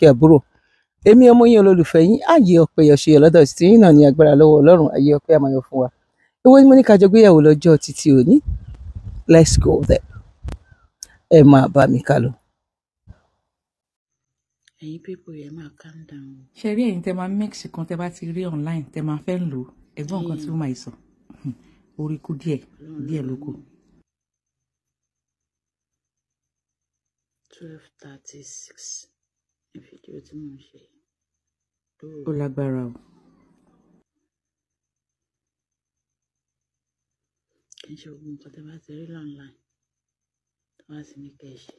kí àbúrò. Èmi ọmọ yín olólùfẹ́ yín, ààyè ọpẹ́ yọ ṣe ọlọ́dọ̀ tí yín náà ní agbára lọ́wọ́ Ọlọ́run, ààyè ọpẹ́ àmàyọ fún wa. Èwo ni mo ní ká jọ gbéyàwó lọ́jọ́ títí òní? Let's go there. Ẹ máa bá mi ká lọ. Ẹ̀yin people yẹn máa calm down. Ṣe rí ẹ̀yin tẹ́ máa mix kan tẹ́ bá ti rí online tẹ́ máa fẹ́ lò ẹ̀gbọ́n nǹkan tí ó máa sọ orí kú díẹ̀ díẹ̀ ló kù. 12:36 ní fídíò tí mò ń ṣe. Ó lágbára o. Kì í ṣe gbogbo nǹkan tẹ́ bá ti rí online tó bá sì ní kẹ́ ẹ ṣe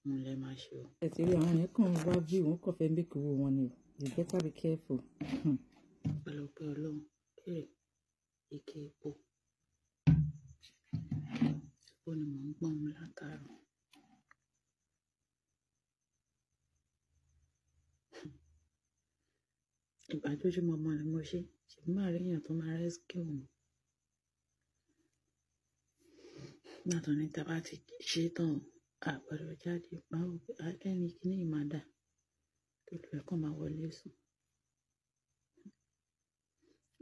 òun lẹ máa ṣe o. Ẹ ti rí àwọn yẹn kàn wá bí òun kàn fẹ́ make owó wọn ni o. You better be careful. Ọpẹ́lọpẹ́ Ọlọ́run kéré ike epo epo ni mò ń gbọ́n mu látàárọ̀. Ìgbà tó ṣe mọ̀mọ́ ni mo ṣe ṣèbí máa rí èèyàn tó máa rescue mi. Nígbà tó ní tá a bá ti ṣe tán àgbàdo jáde báwo alẹ́ ní kíní ìmàdà tó lù ẹ́ kàn máa wọlé sùn.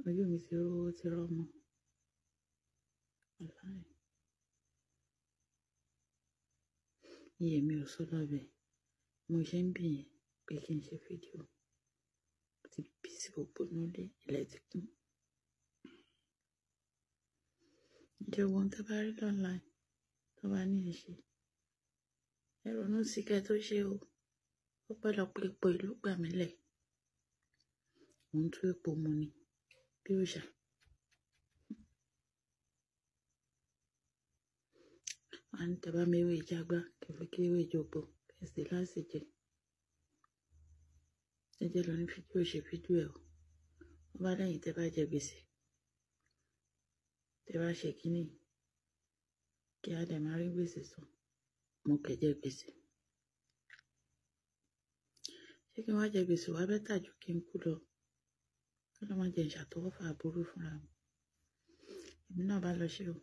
Ojú mi ti rówó ti rọ́mọ. Wàláì. Iye mi ò sọ lọ́bẹ̀. Mo ṣe ń bì yẹn pé kí n ṣe fídíò. Mo ti bí sí gbogbo nílé ilẹ̀ ti kún. Ǹjẹ́ ohun tó bá rí online tó bá ní ẹ ṣe? Ẹ ronú sí kẹ́ tó ṣe o. Ọpẹ́lọpẹ́ epo ìlú gbà mí lẹ̀. Mò ń tú epo mu ni bí òòṣà. Wọ́n á ní tẹ́ bá mi ewé ìjàgbá kẹfì kí ewé ìjọgbó kẹsì láti jẹ. Ẹ jẹ́ lọ ní fídíò ṣe fídíò ẹ̀ o. Wọ́n bá lẹ́yìn tẹ́ bá jẹ gbèsè. Tẹ́ bá ṣe kínní kí á dẹ̀ máa rí gbèsè san. Mo kẹ̀ jẹ gbèsè. Ṣé kí n wá jẹ gbèsè wá bẹ́tà ju kí n kú lọ? Kí ló máa jẹ ìṣàtọwọ́fà aburú fúnra mi? Èmi náà bá lọ ṣe o.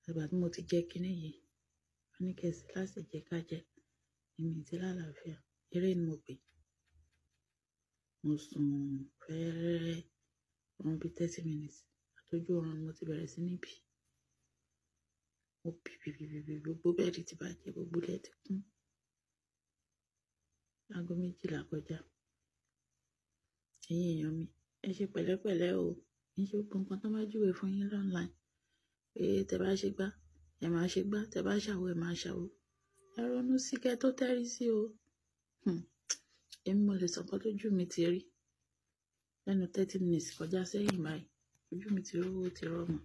Àgbà tí mo ti jẹ kínní yìí, wọ́n ní kẹsì láti jẹ ká jẹ. Èmi ti lálàáfíà. Eré ni mo pè. Mo sùn fẹ́ẹ́rẹ́ ọ̀run bíi 30 minutes. Àtọ́jú ọ̀run mo ti bẹ̀rẹ̀ sí ní bì. Mo bì bì bì bì bì gbogbo bẹ́ẹ̀dì ti bàjẹ́, gbogbo ilẹ̀ ti kún. Aago 12 kọjá. Ẹ̀yin èèyàn mi, ẹ ṣe pẹ̀lẹ́pẹ̀lẹ́ o. Kì í ṣe gbogbo nǹkan tó bá júwe fún yín online pé tẹ́ bá ṣe gbá, ẹ máa ṣe gbá, tẹ́ bá ṣàwo, ẹ máa ṣàwo. Ẹ ronú sí kẹ́ tó tẹ́rí sí o. Èmi mo lè sọ nǹkan tójú mi ti rí. Lẹ́nu 30 minutes kọjá sẹ́yìn báyìí, ojú mi ti rówó ti rọ́mọ.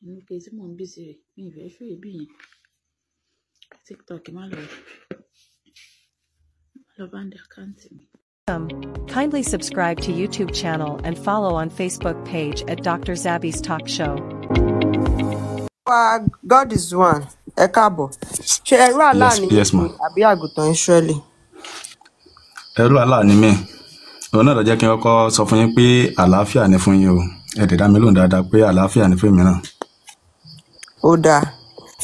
Inú ke tí mò ń bí sí rè, mi ì fẹ́ ṣó èébì yẹn. TikTok má lọ bá ń di àkáǹtì mi. Kindly subscribe to YouTube channel and follow on Facebook page at Dr. Zabby's Talk Show. Wa God is one. Ẹ káàbọ̀. Ṣé ẹrú Allah Yes, ni yes, yín ma. ni àbí àgùntàn Ísírẹ́lì? Ẹrú Allah ni mí. Òun náà ló jẹ́ kí n kọ́kọ́ sọ fún yín pé àlàáfíà ni fún yín o. Ẹ dẹ̀ dá mi lóhùn dáadáa pé àlàáfíà ni fún èmi náà. Ó dáa.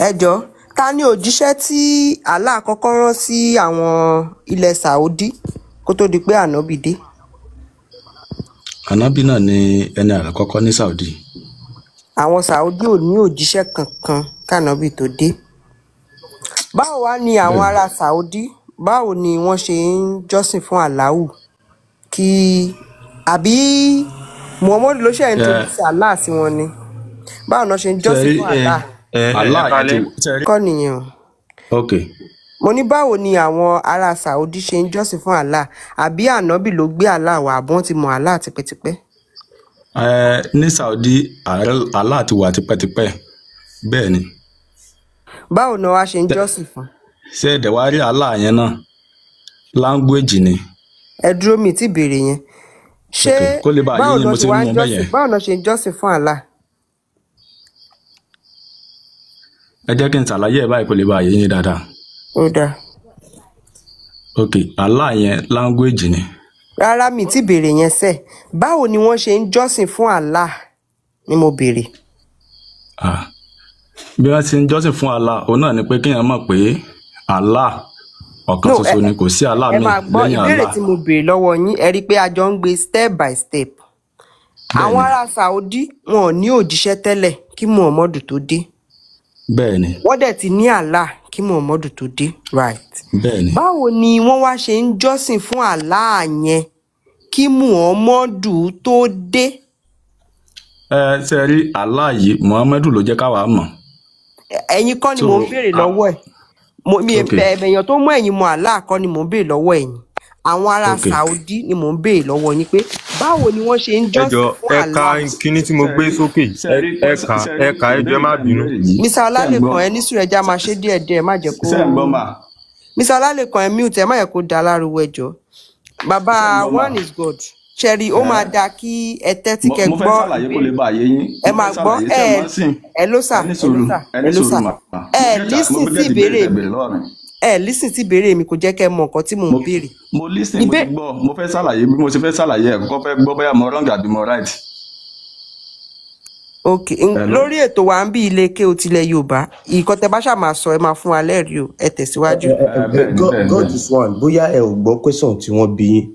Ẹ jọ̀ọ́, ta ni òjíṣẹ́ tí Allah kọ́kọ́ rán sí àwọn ilẹ̀ Saudi kó tó di pé ànábì dé? Ànábì náà ni ẹni àkọ́kọ́ ní Saudi. Àwọn Saudi ò ní òjíṣẹ́ kankan kànábì tó dé. Báwo wá ni àwọn Bẹ́ẹ̀ni. ará Saudi, báwo ni wọ́n ṣe ń jọ́sìn fún Allahu? Kí àbí Muhammadu ló ṣe introduce Allah sí wọn ni? Báwo ni wọ́n ṣe ń jọ́sìn Ṣé fún rí ẹ Allah? Ẹ Allah yẹn ti kalẹ́. ṣe rí. Kọ́ nìyẹn o. Ok. Mo ní báwo ni àwọn ará Saudi ṣe ń jọ́sìn fún Allah? Àbí ànábì ló gbé Allah wá àbí wọ́n ti mọ Allah tipẹ́tipẹ́? Ẹ ní Saudi Allah ti wà tipẹ́tipẹ́. Bẹ́ẹ̀ ni. Báwo ni wọ́n wá ṣe ń jọ́sìn fún? Ṣé ẹ dẹ̀ wá rí Allah yẹn náà? Language ni. Ẹ dúró mi tí béèrè yẹn. Ṣé Ok. Kó lè bá yé báwo yín ni mo wọ́n ṣe ṣe wá mú ń un bẹ́ẹ̀ jọ́sìn? yẹn. Báwo ni wọ́n ṣe ń jọ́sìn fún Allah? Ẹ jẹ́ kí n ṣàlàyé ẹ̀ báyìí kó lè bá yé yín dáadáa. Ó dáa. Ok. Allah yẹn language ni. Rárá mi tí béèrè yẹn sẹ́. Báwo ni wọ́n ṣe ń jọ́sìn fún Allah ni mo béèrè. Ah. Bí wọ́n ṣe ń jọ́sìn fún Allah, òun náà ni pé kéèyàn mọ̀ pé Allah Ọ̀kan No, ẹ ṣoṣo ni, kò sí Allah ẹ míì máa gbọ́ lẹ́yìn ìbéèrè Allah. tí mo béèrè lọ́wọ́ yín. Ẹ rí i pé a jọ ń gbé step by step. Bẹ́ẹ̀ Àwọn ni, ará Saudi wọn ò ní òjíṣẹ́ tẹ́lẹ̀ kí Muhammadu tó dé. bẹ́ẹ̀ ni, Wọ́n dẹ̀ ti ní Allah kí Muhammadu tó dé, right? bẹ́ẹ̀ ni. Báwo ni wọ́n wá ṣe ń jọ́sìn fún Allah yẹn kí Muhammadu tó dé? Ẹ ṣe rí Allah yìí, Muhammadu ló jẹ́ káwa mọ̀. Ẹ̀yin kọ́ ni So mò ń béèrè lọ́wọ́ ẹ̀. Mo mi ok, èèyàn tó mú ẹ̀yin mọ Allah kọ́ ni mò ń béèrè lọ́wọ́ ẹ̀yin. Àwọn ará ok. Saudi ni mò ń béèrè lọ́wọ́ yín pé báwo ni wọ́n ṣe ń Ẹ jọ́sìn jọ fún ẹ ka Allah. kinní tí mo Ṣe gbé rí sókè, ṣe rí ẹ kà ṣe ẹ rí kà, ẹ jọ ẹ ìbéèrè má tẹ́ ń bínú. béèrè yìí. Mr. Ṣé ń Ọlálẹ́kan, gbọ́? ẹ ní sùúrù, ẹ já máa ṣe díẹ̀díẹ̀, má jẹ́ kó. Ṣé ń gbọ́ mà? Mr. Ọlálẹ́kan, ẹ mute, ẹ má yẹ kó da láriwo, ẹ jọ̀ọ́. Bàbá Ṣé ń gbọ́ mà? One is God. Ṣẹ́rí, ó Ẹ máa dáa kí ẹ tẹ́tí mo kẹ́ mo fẹ́ gbọ́ ṣàlàyé kó lè ìbéèrè. bá yé yín. Ẹ Mo fẹ́ máa gbọ́ ṣàlàyé ẹ ṣé ẹ mọ̀ sí. Ẹ ló sà, Ẹ ní ẹ ló sùúrù, sà, ẹ ẹ ní ló sùúrù sà. mà. Mo Ẹ get mo lísìn sí get ìbéèrè ìbéèrè tẹ́ mi. béèrè lọ́wọ́ mi. Ẹ lísìn sí ìbéèrè mi, kò jẹ́ kẹ́ mọ nǹkan tí mò ń Mo béèrè. mo listen, mo ti Ìbé gbọ́, mo fẹ́ ṣàlàyé bí mo ṣe fẹ́ ṣàlàyé ẹ̀ kọ́kọ́ fẹ́ gbọ́ bóyá mo wrong àbí mo right. Ok, Hello. lórí ètò wa ń bí ilé ké o tilẹ̀ Yorùbá, ìkan tẹ bá ṣáà máa sọ, ẹ máa fún wa lẹ́rìí o, ẹ tẹ̀síwájú. Ẹ bẹ́ẹ̀ ni, God, bẹ́ẹ̀ ni, God bẹ́ẹ̀ ni. is one. Bóyá ẹ ò gbọ́ question tí wọ́n bí yín.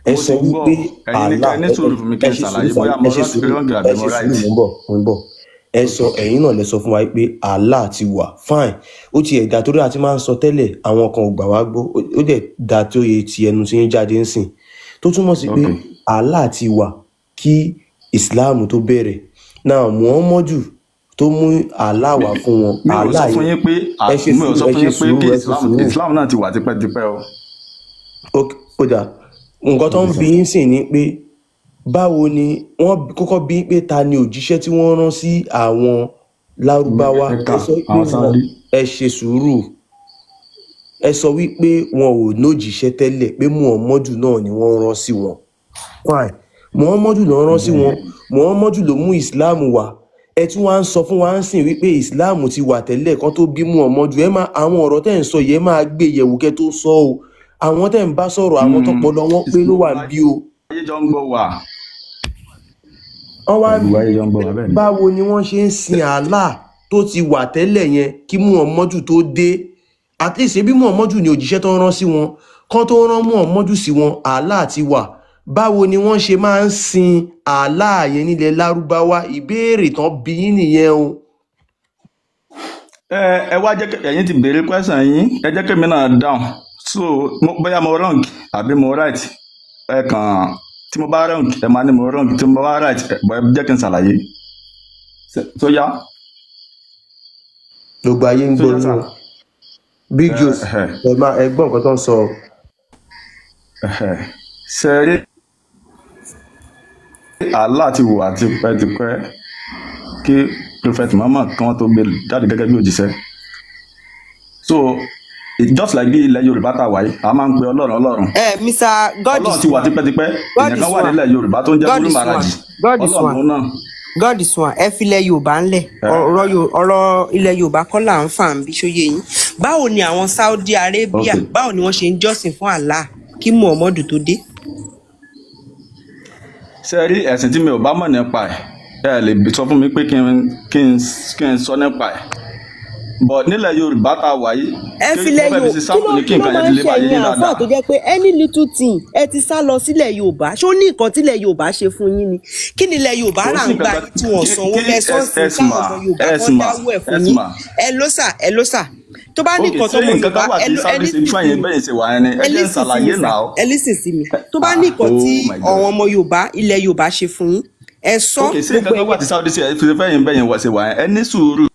Ẹ Mo sọ ti gbọ́, wípé ẹ̀yin ní Allah kẹ́ ẹ ní ẹ sùúrù fún mi kí ẹ n ṣe ṣàlàyé sùúrù sà, bóyá ẹ mo ṣe sùúrù, wrong ẹ àbí mo ṣe right. sùúrù, mò ń bọ̀. Ẹ Ok, sọ, ẹ̀yin náà lẹ sọ fún wa pé Allah ti wà, fine. Ó ti ẹ̀dá torí a ti máa ń sọ tẹ́lẹ̀, àwọn kan ò gbà wá gbọ́. Ó dẹ̀ da tó yẹ ti ẹnu tí ń jáde ń sìn. Tó túmọ̀ sí pé ok. Allah ti wà kí Islam tó bẹ̀rẹ̀. Now Muhammadu tó mú Allah Mi wá fún wọn, mi ò sọ Allah fún yẹn, yín pé ẹ ṣe mi ò sùúrù, sọ ẹ fún ṣe yín pé sùúrù, kí ẹ ṣe Islam sùúrù. Islam náà ti wà tipẹ́tipẹ́ o. Ok, ó dáa. Nǹkan tó Ok ń sir. bi yín sìn ni pé báwo ni wọ́n kọ́kọ́ bí pé ta ni òjíṣẹ́ tí wọ́n rán sí àwọn Lárúbáwá. Mẹ́kà, Ẹ sọ pé àwọn wọn, Saudi. ẹ ṣe sùúrù, ẹ sọ wípé wọn ò nójíṣẹ́ tẹ́lẹ̀, pé Muhammadu náà ni wọ́n rán sí wọn. Fine, Muhammadu ló rán sí Bẹ́ẹ̀ wọn, Muhammadu ló mú Islam wá. Ẹ tún wá ń sọ fún wa ń sìn wípé Islam ti wà tẹ́lẹ̀ kan tó bí Muhammadu. Ẹ máa àwọn ọ̀rọ̀ tẹ́ ń sọ yìí, ẹ máa gbé yẹ̀wò kẹ́ tó sọ o. Àwọn tẹ́ ń bá sọ̀rọ̀, àwọn tọpọlọ wọn pé ló wà ń bí o. Ayé jọ ń gbọ́ wà. Wọ́n wá ń Gbogbo bi ayé jọ ń gbọ́ wà, bẹ́ẹ̀ ni. báwo ni wọ́n ṣe ń sin Allah tó ti wà tẹ́lẹ̀ yẹn kí Muhammadu tó dé. At least ṣebí Muhammadu ni òjíṣẹ́ tó ń rán sí wọn, kán tó rán Muhammadu sí wọn, Allah ti wà. Báwo ni wọ́n ṣe máa ń sin Allah yẹn nílẹ̀ Lárúbáwá? Ìbéèrè tán bí yín nìyẹn o. Ẹ wá jẹ́ ẹ̀yin ti béèrè question yín, ẹ jẹ́ kémi náà dáhùn. So bóyá mo wrong àbí mo right, ẹ kàn tí mo bá wrong ẹ máa ní mo wrong, tí mo bá right ẹ bọ́ ẹ jẹ́ kí n ṣàlàyé. Tó yá, Gbogbo ayé ń tó gbọ́ yá yín sà. o. Big Ẹ Joes, ẹ ẹ máa ẹ gbọ́ nǹkan tó ń sọ o. ẹ ṣe rí Allah ti wà tipẹ́tipẹ́ kí Prophet Muhammad kan tó gbé jáde gẹ́gẹ́ bí òjíṣẹ́. So it just like bí ilẹ̀ Yorùbá tá a wà yìí, a máa ń pe Ọlọ́run Ọlọ́run. Ẹ Mr. God Ọlọ́run is ti wà one, tipẹ́tipẹ́, God èèyàn is kan wà one, nílẹ̀ Yorùbá tó ń jẹ́ God Gúrú is one, Màràjì. God is Ọlọ́run one, òun náà. God is one. Ẹ filẹ̀ Yorùbá ńlẹ̀, Ẹ ọ̀rọ̀ ilẹ̀ Yorùbá kọ́ là ń fà ń bí ṣóyè yín. Báwo ni àwọn Saudi Arabia, ok. báwo ni wọ́n ṣe ń jọ́sìn fún Allah kí Muhammadu tó dé? Ṣe rí ẹ̀sìn tí mi ò bá mọ̀ nípa ẹ̀, ẹ lè sọ fún mi pé kí n sọ nípa ẹ̀. But nílẹ̀ Yorùbá tá a wà yìí, Ẹ kí mo filẹ̀ fẹ́ fi Yorùbá, ṣe kí sáàpù ló ní kí kí ló nǹkan yẹn máa ti ń lè ṣe bá yé ẹ̀yin yín àáfàá dáadáa. tó jẹ́ pé any little thing ẹ ti sá lọ sílẹ̀ Yorùbá? Ṣó ní nǹkan tílẹ̀ Yorùbá ṣe fún yín ni? Kí ni ilẹ̀ Yorùbá Kò rà sí ń nǹkan gbà kan yín tí wọ́n kí sanwó kí fẹ́ sọ́ọ̀sì ẹsùn káwọn mà ọmọ Yorùbá kan ẹsùn mà dáwọ́ ẹ̀ fún ẹsùn yín? mà. Ẹ ló sà, ẹ ló sà, tó bá ní Ok, nǹkan ṣé tọmọ nǹkan Yorùbá kan wà ẹ tí ló ẹ Saudi ṣe lísìn fún sí ẹ̀yin mi, bẹ́yìn ṣe wà yẹn ni? ẹ Ẹ jẹ́ n lísìn sí mi ṣàlàyé sà, náà. ẹ lísìn sí mi. Tó bá ní nǹkan tí Oh my àwọn God. ọmọ Yorùbá ilẹ̀ Yorùbá ṣe fún yín, ẹ sọ. Ok, ṣé Gbogbo nǹkan kan wà ẹ̀yin tí Saudi ṣe fẹ́yìn bẹ́yìn wà ṣe wà yẹn? Ẹ ní sùúrù.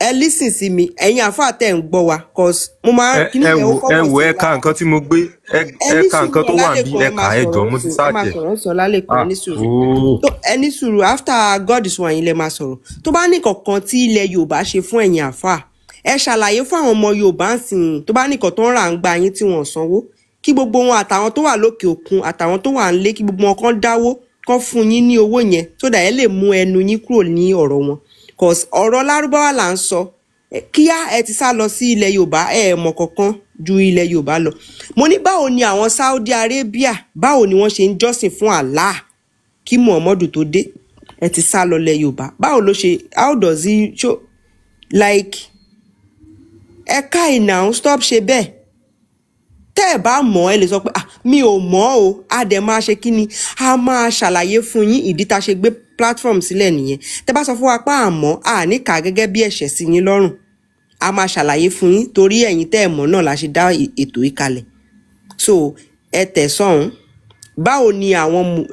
ẹ lísìn sí mi, ẹ̀yin àáfàá tẹ̀ ń gbọ́ wa, cause mo máa Ẹ ń kíní ẹ yẹn ó wò ẹ kọ́kọ́ wò sí ẹ mi ka lára. nǹkan tí mo gbé, ẹ Ẹ ẹ ní ka sùúrù nǹkan tó wà níbí, Ọlálẹ́kan, ẹ ẹ kà máa ẹ jọ, sọ̀rọ̀ mo ti ń sìn, ẹ máa sáàjẹ. sọ̀rọ̀ ń sìn Ọlálẹ́kan, ẹ Ah ní sùúrù. ooo. Tó ẹ ní sùúrù, after God is one yín lẹ máa sọ̀rọ̀. Tó bá ní kankan tí ilẹ̀ Yorùbá ṣe fún ẹ̀yin àáfàá, ẹ ṣàlàyé fún àwọn ọmọ Yorùbá ń sìn. Tó bá ní nǹkan tó ń rà ń gba yín tí wọ́n sanwó, kí gbogbo wọn àtàwọn tó wà lókè òkun àtàwọn tó wà nílé, kí gbogbo wọn kàn dáwó kàn fún yín ní owó yẹn, so that ẹ lè mú ẹnu yín kúrò ní ọ̀rọ̀ wọn, cause ọ̀rọ̀ Lárúbáwá là ń sọ. Kíá ẹ ti sá lọ sí ilẹ̀ Yorùbá, ẹ ẹ̀ mọ̀ kankan ju ilẹ̀ Yorùbá lọ. Mo ní báwo ni àwọn Saudi Arabia, báwo ni wọ́n ṣe ń jọ́sìn fún Allah kí Muhammadu tó dé? Ẹ ti sá lọ ilẹ̀ Yorùbá. Báwo ló ṣe, how does he show like, ẹ ká ìnáwó, stop ṣe bẹ́ẹ̀. Tẹ́ ẹ̀ bá mọ̀, ẹ lè sọ pé, "Ah, mi ò mọ̀ o." A dẹ̀ máa ṣe kí ni, a máa ṣàlàyé fún yín. Ìdí tá a ṣe gbé platform sílẹ̀ nìyẹn. Tẹ́ bá sọ fún wa pé àmọ́ a ní kà á gẹ́gẹ́ bí ẹ̀ṣẹ̀ sí yín lọ́rùn, a máa ṣàlàyé fún yín, torí ẹ̀yin tẹ́ ẹ̀ mọ̀ náà la ṣe dá ètò yìí kalẹ̀. So ẹ tẹ̀ sọ́hún, báwo ni àwọn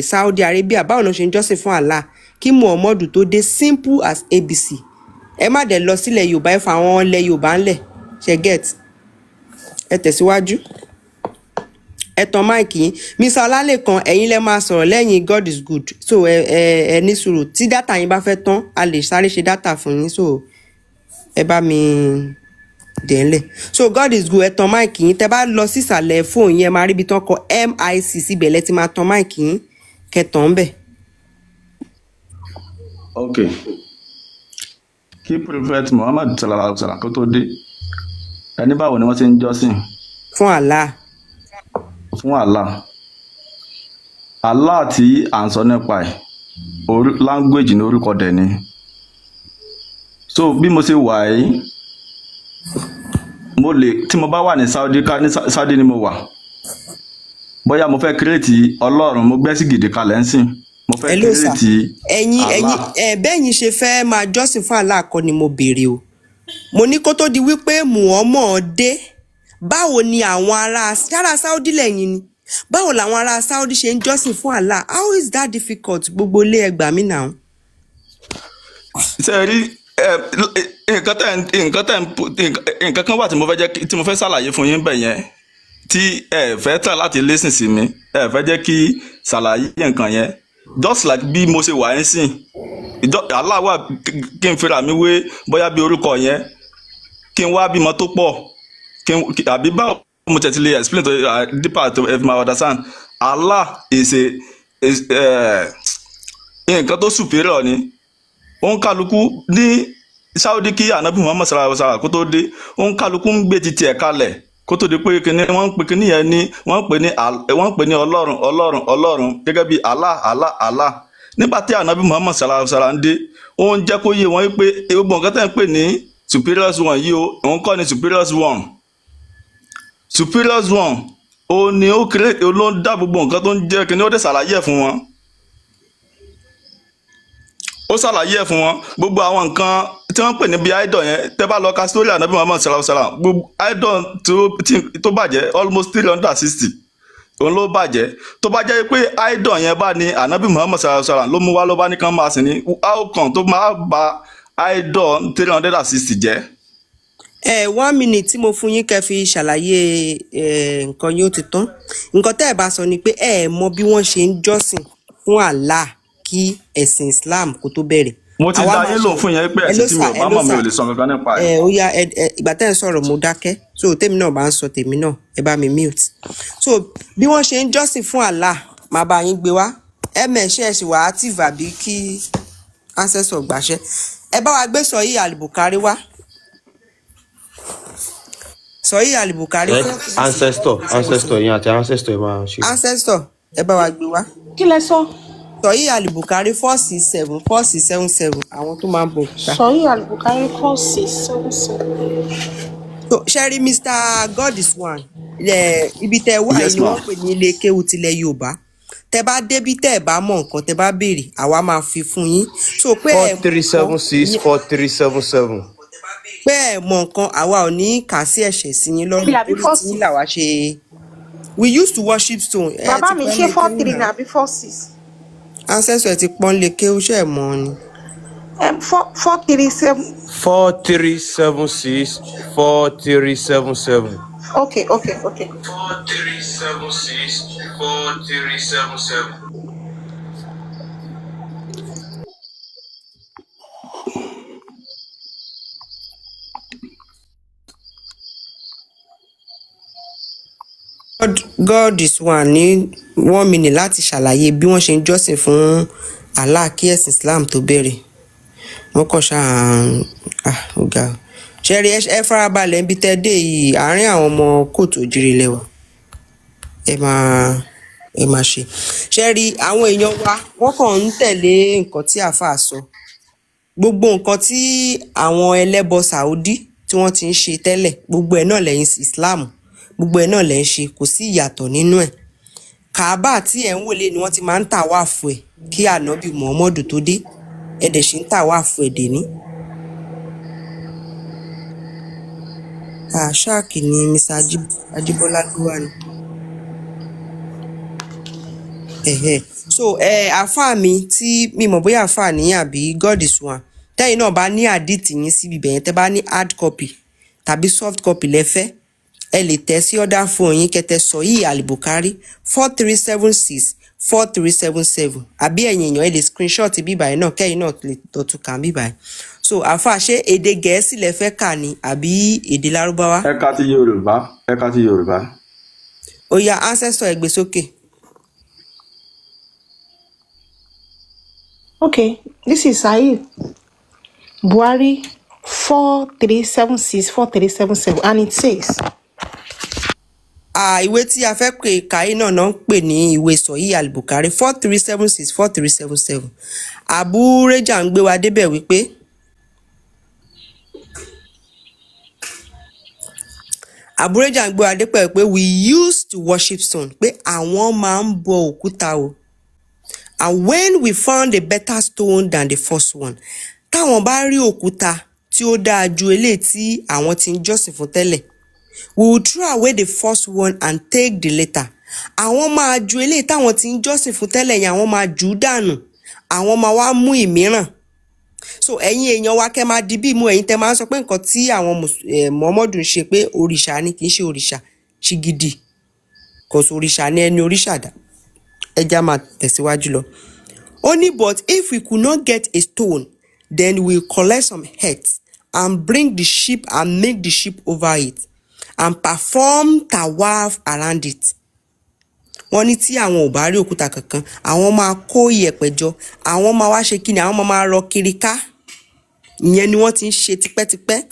Saudi Arabia, báwo ni wọ́n ṣe ń jọ́sìn fún Allah kí Muhammadu tó dé? Simple as ABC. Ẹ má dẹ̀ lọ sílẹ̀ Yorùbá, ẹ fa àwọn ilẹ̀ Yorùbá ńlẹ̀ ṣe get. Ẹ tẹ̀síwájú, ẹ tan mic yín. Mr Ọlálẹ́kan, ẹ̀yin lẹ máa sọ̀rọ̀ lẹ́yìn God is good. So ẹ ní sùúrù, tí data yín bá fẹ́ tán, a lè sáré ṣe data fún yín. So ẹ bá mi dẹ̀ ńlẹ̀. So God is good, ẹ tan mic yín. Tẹ bá lọ sísàlẹ̀ fóònù yẹn, máa rí ibi tán kọ mic síbẹ̀, lẹ ti máa tan mic yín kẹtàn ń bẹ̀. Ok, kí Prophet Muhammad sallallahu alaihi wa sallam kó tó dé, ẹni báwo ni wọ́n ṣe ń jọ́sìn fún Allah? Fún Allah. Allah tí à ń sọ nípa ẹ̀, language ní orúkọ dẹ̀ ni. So bí mo ṣe wà yìí, mo lè, tí mo bá wà ní Saudi, ká ní Saudi ni mo wà, bóyá mo fẹ́ create ọlọ́run, mo gbẹ́sì gidi kalẹ̀ ń sìn, mo fẹ́ Hello sir. create Ẹ̀yin Allah. Ẹ bẹ́yìn ṣe fẹ́ máa jọ́sìn fún Allah kọ́ ni mo béèrè o. Mo ní kó tó di wípé Muhammad dé, báwo ni àwọn ará Saudi lẹ́yìn ni, báwo làwọn ará Saudi ṣe ń jọ́sìn fún Allah? How is that difficult? Gbogbo ilé, ẹgbàá mi náà. Ṣe rí ẹ, nǹkan tẹ́ nǹkan tẹ́ nǹkan kan wà tí mo fẹ́ jẹ́ tí mo fẹ́ ṣàlàyé fún yín bẹ̀ yẹn, tí ẹ fẹ́ tà láti listen sí mi, ẹ fẹ́ jẹ́ kí ṣàlàyé nǹkan yẹn. Just like bí mo ṣe wà ń sìn, Allah wà, kí n fira mi wé bóyá bí orúkọ yẹn, kí n wá bímọ tó pọ̀, kí n àbí báwo mo tẹ̀ ti lè explain to deeper to if my understand. Allah is a is nǹkan tó superior ni. Òun kálukú ní Saudi, kí anabi Muhammad sallallahu alaihi wasallam kó tó dé, òun kálukú ń gbé titi ẹ̀ kalẹ̀ kó tó di pé kíní wọ́n ń pè kíní yẹn ní wọ́n ń pè ní ọlọ́run, ọlọ́run, ọlọ́run, gẹ́gẹ́ bí Allah, Allah, Allah. Nígbà tí anabi Muhammad sallallahu alaihi wasallam ń dé, ó ń jẹ́ kó yé wọn pé gbogbo nǹkan tẹ́ ń pè ní superior one yìí o, òun kọ́ ni superior one. Superior one ó ní ó create, ó ló ń dá gbogbo nǹkan tó ń jẹ́ kíní. Ó dẹ̀ ṣàlàyé ẹ̀ fún wọn, ó ṣàlàyé ẹ̀ fún wọn. Gbogbo àwọn nǹkan tí wọ́n ń pè ní bí idol yẹn, tẹ́ bá lọ ka story anabi Muhammad sallallahu alaihi wasallam, gbogbo idol tó bàjẹ́, almost 360 òun ló bàjẹ́. Tó bá jẹ́ pé idol yẹn bá ní anabi Muhammad sallallahu alaihi wasallam ló mú wá, ló bá ní kán máa sìn ní, how come tó máa ba idol 360 jẹ́? Ẹ one minute tí mo fún yín kẹ́ fi ṣàlàyé ẹ nǹkan yóò ti tán. Nǹkan tẹ́ ẹ bá sọ ni pé ẹ mọ bí wọ́n ṣe ń jọ́sìn fún Allah kí ẹ̀sìn Islam kó tó bẹ̀rẹ̀. Mo ti Àwa dá máa yín lóhùn fún yẹn pé Hello ẹ̀sìn tí mi sir, ò bá hello mọ̀, mi ò sir. lè sọ kankan nípa ẹ̀. Ẹ ó yá, ẹ ìgbà tẹ́ ẹ ń sọ̀rọ̀, mo dákẹ́. So tèmi náà bá ń sọ tèmi náà, ẹ bá mi mute. So bí wọ́n ṣe ń jọ́sìn fún Allah, màá bá yín gbé wá. Ẹ mẹ̀ṣẹ́ ẹ sì wà active, àbí kí ancestor gbàṣẹ. Ẹ bá wa gbé Sahih Al-Bukhari wá. Sahih Al-Bukhari Ẹ fún ancestor yín àti ancestor ẹ máa ṣe. Ancestor, ẹ bá wa gbé wá. Kí lẹ sọ? Sahih Al-Bukhari 467, 4677, àwọn tó máa ń bọ òkúta. Sahih Al-Bukhari 4677. So ṣẹ́rí, Mr God is one, ilẹ̀ ibi tẹ́ wà yìí Yes ni ma. wọ́n pè ní ilé kéwu tilẹ̀ Yorùbá. Tẹ́ bá débi, tẹ́ ẹ bá mọ̀ nǹkan, tẹ́ bá béèrè, àwa máa fi fún yín. So pé four ẹ mọ̀ three nǹkan seven six 4377. Pé ẹ mọ̀ nǹkan, àwa ò ní kà sí ẹ̀ṣẹ̀ sí yín lọ́rùn Three àbí torí four tí yín six? làwa ṣe. We used to worship stone. Ẹ Bàbá ti mi, pọ́n ṣé lé four kéwù three ní náà. àbí 46? Ancestor, ẹ ti pọ́n lé kéwù, ṣe é mọ̀ ni? Four four three seven. 4376 4377. Okay. 4376 4377. God is one ní one minute láti ṣàlàyé bí wọ́n ṣe ń jọ́sìn fún Allah kí ẹ̀sìn Islam tó bẹ̀rẹ̀. Wọ́n kàn ṣáà ah, ó ga o. Ṣe rí, ẹ farabalẹ̀ níbi tẹ́ dé yìí, àárín àwọn ọmọ kóòtù òjìrì lẹ́wà. Ẹ máa ṣe rí àwọn èèyàn wa, wọ́n kàn ń tẹ̀lé nǹkan tí àáfàá sọ. Gbogbo nǹkan tí àwọn ẹlẹ́bọ Saudi tí wọ́n ti ń ṣe tẹ́lẹ̀, gbogbo ẹ̀ náà lẹ́yìn Islam Gbogbo ẹ̀ náà lẹ̀ ń ṣe, kò sí ìyàtọ̀ nínú ẹ̀. Kàábà tí ẹ̀ ń wò lé ni wọ́n ti máa ń tàwáàfù ẹ̀ kí ànábì Muhammadu tó dé. Ẹ dẹ̀ ṣì ń tàwáàfù ẹ̀ dèní. Ṣáàkì ni Mr. Ajíbọ́lá gbé wá ni. Ẹ̀hẹ̀. So àáfàá mi tí mi mọ̀ bóyá àáfàá ní àbí God is one, tẹ́yìn náà bá ní àdìtì yín síbi ibẹ̀ yẹn, tẹ́ bá ní hard copy tàbí soft copy lẹ́fẹ́, ẹ lè tẹ̀ sí ọ̀dà fóònù yín kẹtẹ sọ yìí Al-Bukhari 4376 4377, àbí ẹ̀yin èèyàn ẹ lè screenshot bíbà yẹn náà kẹ́yìn náà lè tọ́tù kà bíbà yẹn. So àáfàá, ṣé èdè Gẹ̀ẹ́sì lẹ fẹ́ kà ni àbí èdè Lárúbáwá? Ẹ̀ka ti Yorùbá, ẹ̀ka ti Yorùbá. Ó yá, ancestor, ẹ gbé sókè. Okay, this is Sahih Buhari 4376 4377, and it says, Ìwé tí a fẹ́ pè kàí náà náà ń pè ní ìwé Sọ̀hí Al-Bukhari 4376 4377. Àbúréjà ń gbé wa débẹ̀ wípé àbúréjà ń gbé wa débẹ̀ pé we used to worship stone, pé àwọn máa ń bọ òkúta o, and when we found a better stone than the first one, táwọn bá rí òkúta tí ó dáa ju eléyìí tí àwọn ti ń jọ́sìn fún tẹ́lẹ̀, we will throw away the first one and take the later. Àwọn máa ju eléyìí táwọn ti ń jọ́sìn fún tẹ́lẹ̀ yẹn, àwọn máa jù ú dànù, àwọn máa wá mú ìmíràn. So ẹ̀yin èèyàn wa, kẹ́ máa di bí mú ẹ̀yin tẹ́ máa ń sọ pé nǹkan tí àwọn Muhammadu ń ṣe pé òrìṣà ni, kì í ṣe òrìṣà ṣìgìdì, kò sí òrìṣà ní ẹni òrìṣà dà. Ẹ já máa tẹ̀síwájú lọ. Ó ní, but if we could not get a stone, then we collect some heads and bring the sheep and make the sheep over it and perform tawaf around it. Wọ́n ní tí àwọn ò bá rí òkúta kankan, àwọn máa kó iyẹ̀pẹ̀ jọ, àwọn máa wá ṣe kíni, àwọn máa máa rọ kiri ká. Ìyẹn ni wọ́n ti ń ṣe tipẹ́tipẹ́.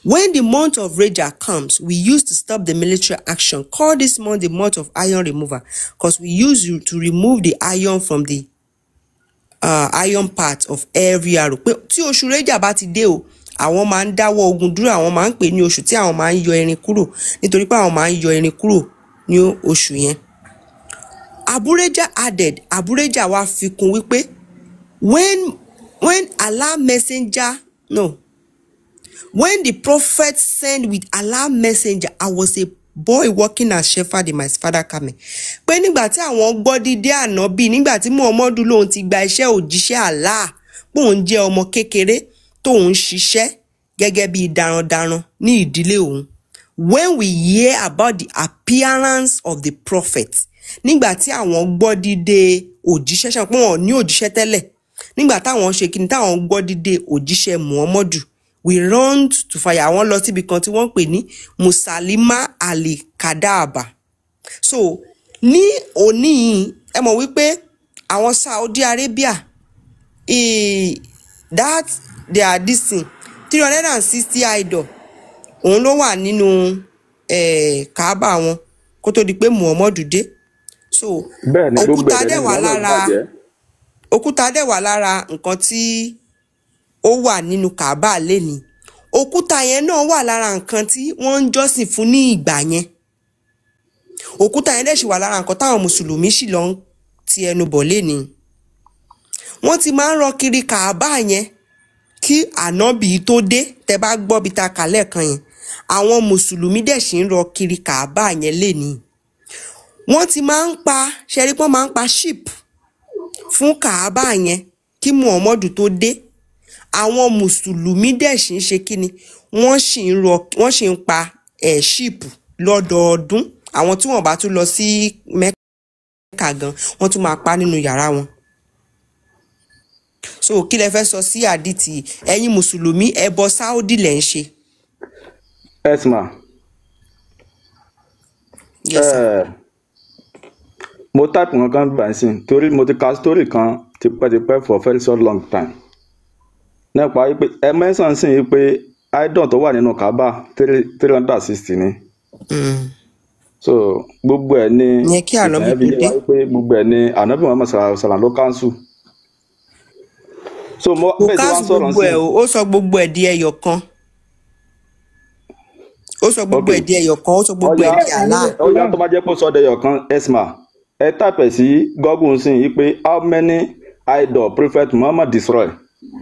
When the month of Rajab comes, we used to stop the military action. Call this month the month of iron removal, because we use to remove the iron from the iron part of every arrow. Pé tí oṣù Rajab bá ti dé o, àwọn máa ń dáwọ́ ogun dúró, àwọn máa ń pè ní oṣù tí àwọn máa ń yọ irin kúrò, nítorí pé àwọn máa ń yọ irin kúrò ní oṣù yẹn. Abureja added, Abureja wá fi kún wípé when Allah messenger, no, when the prophet sent with Allah messenger, I was a boy working as shepherd in my father camel. Pé nígbà tí àwọn gbọ́ dídé ànábì, nígbà tí Muhammadu lòun ti gba iṣẹ́ òjíṣẹ́ Allah, póun jẹ́ ọmọ kékeré tóun ń ṣiṣẹ́ gẹ́gẹ́ bí darandaran ní ìdílé òun. When we hear about the appearance of the prophet, nígbà tí àwọn gbọ́ dídé òjíṣẹ́, ṣe pé wọn ò ní òjíṣẹ́ tẹ́lẹ̀, nígbà táwọn ṣe kíni, táwọn gbọ́ dídé òjíṣẹ́ Muhammadu, we run to fire. Àwọn lọ síbi kan tí wọ́n ń pè ní Musalima Ali Kadaba. So ní òní yìí, ẹ mọ̀ wípé àwọn Saudi Arabia, that they are this thing 360 idol òun ló wà nínú Kaaba wọn kó tó di pé Muhammadu dé. So Bẹ́ẹ̀ ni, gbogbo òkúta ẹ̀dẹ̀ dẹ̀ ní wà Muhammad lára bàjẹ́. Òkúta dẹ̀ wà lára nǹkan tí ó wà nínú Kaaba lénìí. Òkúta yẹn náà wà lára nǹkan tí wọ́n ń jọ́sìn fún ní ìgbà yẹn. Òkúta yẹn dẹ̀ sì wà lára nǹkan táwọn mùsùlùmí sì lọ ń ti ẹnu bọ̀ lénìí. Wọ́n ti máa ń rọ kiri Kaaba yẹn kí ànábì tó dé. Tẹ́ bá gbọ́ bí ta kà lẹ́ẹ̀kan yẹn, àwọn mùsùlùmí dẹ̀ sì ń rọ kiri Kaaba yẹn lénìí. Wọ́n ti máa ń pa ṣẹ́rí pọ́n máa ń pa sheep fún Kaaba yẹn kí Muhammadu tó dé. Àwọn mùsùlùmí dẹ̀ sì ń ṣe kíni, wọ́n sì ń rọ, wọ́n sì ń pa sheep lọ́dọọdún. Àwọn tí wọ́n bá tún lọ sí Mẹ́kà gan, wọ́n tún máa pa nínú yàrá wọn. So kí lẹ fẹ́ sọ sí àdìtì ẹ̀yin mùsùlùmí, ẹbọ Saudi lẹ̀ ń ṣe? Esma. Yes sir. Mo type nǹkan kan báyìí sí torí mo ti ka story kan tipẹ́tipẹ́ for very so long time nípa wípé ẹ mẹ́sàn-án sì wípé idol tó wà nínú Kaaba 360 ni. So gbogbo ẹ̀ ní Ìyẹn kí ìtàn ànábì yẹn fi tó yé dé. wa wípé gbogbo ẹ̀ ní ànábì Muhammad sallallahu alaihi wasallam ló cancel. So mo Kò bẹ́ẹ̀ tí wọ́n káàsù ń sọ̀rọ̀ gbogbo sí ẹ̀ o, ó sọ gbogbo ẹ̀ di ẹyọ kan. Ó sọ gbogbo Ok, ẹ̀ di ẹyọ kan, ó sọ gbogbo ọya ẹ̀ di Allah. ọya, tó bá jẹ́ pé ó sọ dẹyọ kan, esma ẹ tàpẹ̀ sí Google sí i pé how many idol Prophet Muhammad destroy,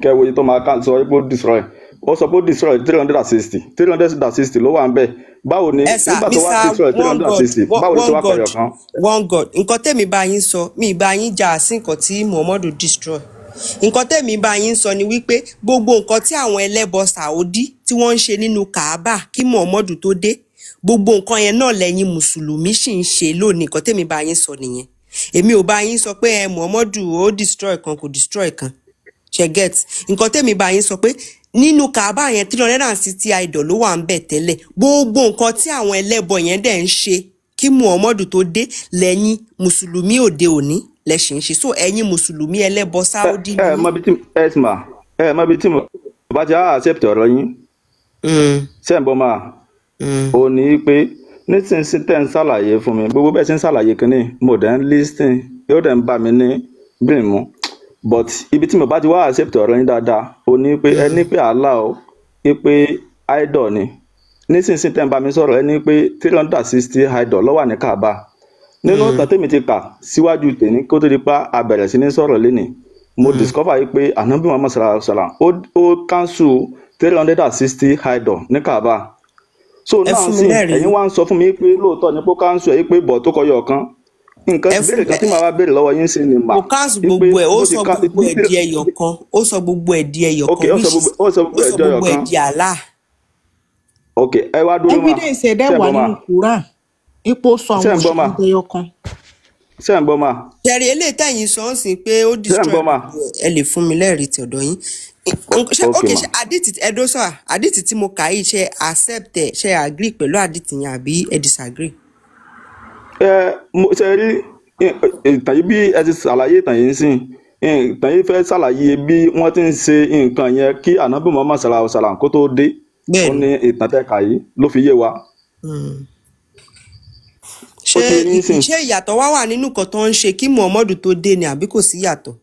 kẹwo yìí tó máa ká sọ pé ó destroy. Ó sọ pé ó destroy 360, 360 ló wà ń bẹ̀. Báwo ni Ẹ sà, nígbà tó wá Mr. destroy three One hundred and God, sixty báwo ló ṣe One wá God, kọyọ kan? One God. Nǹkan tẹ́mi bá yín sọ, mi bá yín jà sí nǹkan tí Muhammadu destroy. Nǹkan tẹ́mi bá yín sọ ni wípé gbogbo nǹkan tí àwọn ẹlẹ́bọ Saudi tí wọ́n ń ṣe nínú Kaaba kí Muhammadu tó dé, gbogbo nǹkan yẹn náà lẹ́yìn Mùsùlùmí sì ń ṣe lónìí. Nǹkan tẹ́mi bá yín sọ nìyẹn. Èmi ò bá yín sọ pé ẹ Muhammadu ó destroy kan, kò destroy kan, ṣe get? Nǹkan tẹ́mi bá yín sọ pé nínú Kaaba yẹn, 360 idol ló wà ń bẹ̀ tẹ́lẹ̀. Gbogbo nǹkan tí àwọn ẹlẹ́bọ yẹn dẹ̀ ń ṣe kí Muhammadu tó dé lẹ́yìn Mùsùlùmí òde òní lẹ ṣì ń ṣe. So ẹ̀yin Mùsùlùmí ẹlẹ́bọ Ẹ Saudi ẹ ni mọ yín. ibi tí esma, ẹ mọ ibi tí mo bá ti á accept ọ̀rọ̀ yín. Ṣé ń bọ́ máa ó ní pé nísinsìnyí tẹ́ ń ṣàlàyé fún mi, gbogbo bẹ́ẹ̀ ṣe ń ṣàlàyé kínní, mo dẹ̀ ń listen, yóò dẹ̀ ń bá mi ní brain mu, but ibi tí mo bá ti wá accept ọ̀rọ̀ yín dáadáa, ó ní pé ẹ ní pé Allah o, ní pé idol ni. Nísinsìnyí tẹ́ ń bá mi sọ̀rọ̀, ẹ ní pé 360 idol ló wà ní Kaaba. Nínú ìtàn tèmi ti kà síwájú tèmi kó tó di pa a bẹ̀rẹ̀ sí ní sọ̀rọ̀ lénìí, mo discover yìí pé Ànábì Muhammad sallallahu alaihi wasallam ó cancel 360 idol ní Kaaba. So Ẹ náà fún mi sì lẹ́rìí. ẹ̀yin wá ń sọ fún mi pé lóòótọ́ ni pé cancel ẹ̀, pé bọ̀ tó kọyọ kan. Nǹkan Ẹ fún ìbéèrè kan tí màá wá béèrè lọ́wọ́ yín sí ni mà Kò cancel wípé gbogbo ẹ̀, ó bó ti sọ ká gbogbo ẹ̀ di ẹyọ kan, ó sọ gbogbo ẹ̀ di ẹyọ Ok, kan, ó sọ which is gbogbo, ó sọ ó gbogbo ẹ̀ sọ di ẹyọ gbogbo ẹ̀ kan. di Allah. Ok, ẹ wá dúró mà. Evidence ẹ̀ dẹ̀ Ṣé ń wà gbọ́ mà? nínú Quran, ipò sọ Ṣé àwọn ń gbọ́ mà? òṣèlú dẹyọ kan. Ṣé ń gbọ́ mà? Ṣẹ̀rí eléyìí tẹ̀yìn sọ ń sìn pé ó Ṣé ń destroy gbọ́ mà? gbogbo ẹ̀, ẹ lè fún mi lẹ́rìí tọ̀dọ̀ yín. Ṣé Ok ok, mà. ṣe àdìtì ẹdó sọ, àdìtì tí mo kà yìí, ṣe accept ẹ, ṣe agree pẹ̀lú àdìtì yẹn àbí ẹ disagree? Ẹ mo ṣe rí ìtàn yìí, bí ẹ ti ṣàlàyé ìtàn yìí ń sìn, ìtàn yìí fẹ́ ṣàlàyé bí wọ́n ti ń ṣe nǹkan yẹn kí Ànábì Muhammad sallallahu alaihi wasallam kó tó dé. Ó Bẹ́ẹ̀ni. ní ìtàn tẹ́ kà yìí ló fi yé wa. Ó Ṣé ti yé yín sìn. ṣé ìyàtọ̀ wá wà nínú nǹkan tó ń ṣe kí Muhammadu tó dé ni àbí kò sí ìyàtọ̀?